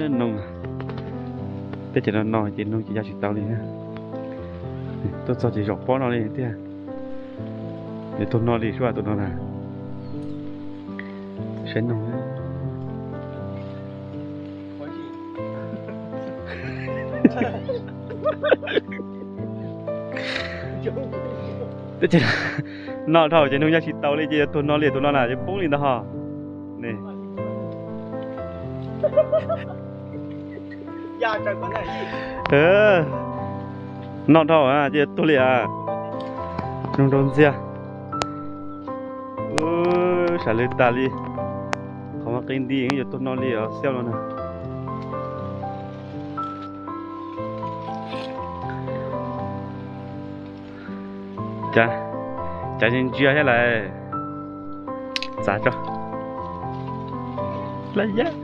Noog, teb chaws no no ces noog ces ya tsis tau li na. Tuaj txog ces zaum pob no li tiag. Yuav tuag no li sub tus no na. Saib noog. Teb chaws no dhau ces noog ya tsis tau li ces yuav tuag no li tus no na, yuav poob li ntag ho. No dhau ces yuav tuag li a. Noog nraug ntxiag. Sam lwg tas li. Qhov mas qi nti yuav tuag no li os xiab no na. Cas, cas ntsia thiab lawm. Txav tso. Laj yab.